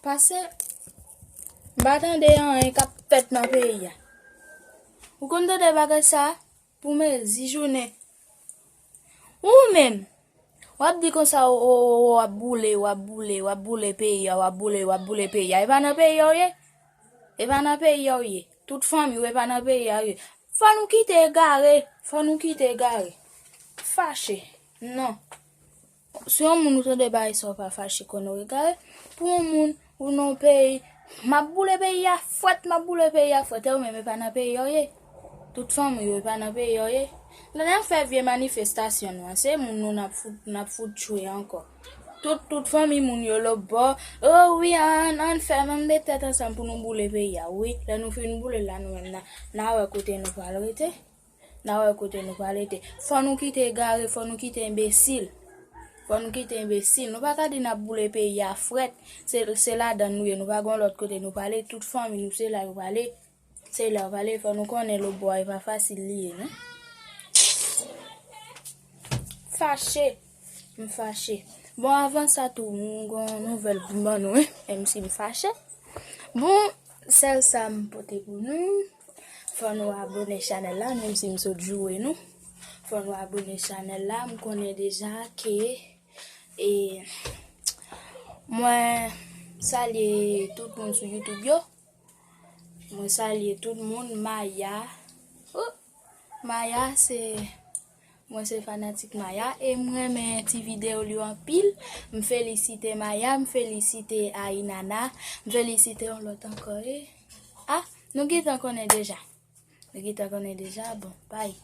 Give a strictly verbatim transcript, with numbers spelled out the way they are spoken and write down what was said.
Pase, m pa tande anyen k ap fèt nan peyi a. Ou konn tande bagay sa a? Pou mezi jounen. Ou menm, w ap di konsa, w ap boule, w ap boule, w ap boule peyi a, w ap boule, w ap boule peyi a. E pa nan peyi a w ye? E pa nan peyi a w ye? Tout fanmi w, e pa nan peyi a w ye? Fò nou kite egare, fò nou kite egare. Fache, non. Si yon moun ou tande bagay sa, w pa fache, konnen w egare. Pou yon moun ou nan yon peyi, m ap boule peyi a frèt, m ap boule peyi a frèt. E ou menm, e pa nan peyi a w ye? Tout fanmi w, e pa nan peyi a w ye? Lè n ap fè vye manifestasyon nou an, se moun nou n ap fout, n ap fout tchwe ankò. Tout, tout fanmi moun yo lòtbò. O wi, ann, ann fè, ann met tèt ansanm pou nou boule peyi a. Wi, lè nou fin boule l la, nou menm, n a, n a wè kote nou pral rete. N a wè kote nou pral rete. Fò nou kite egare, fò nou kite enbesil. Fò nou kite enbesil. Nou pa ka di n ap boule peyi a frèt. Se, se ladan nou ye. Nou pa gen lòt kote nou prale. Tout fanmi nou se la yo prale. Se la yo prale. Fò nou konnen lòtbò a, e pa fasil li ye, non. Fache. M fache. Bon, avan sa tou, m gen yon nouvèl pou m ban nou, wi. Menm si m fache. Bon, sèl sa m pote pou nou. Fò nou abone chanèl la, menm si m sot joure nou. Fò nou abone chanèl la, m konnen deja ke, e, mwen salye tout moun sou YouTube yo. Mwen salye tout moun, Maya. Oh, Maya se, mwen se fanatik Maya e m renmen ti videyo li yo anpil. M felisite Maya, m felisite Ainana, m felisite yon lòt ankò, e. Ah, nou gentan konnen deja. Nou gentan konnen deja, bon, bay.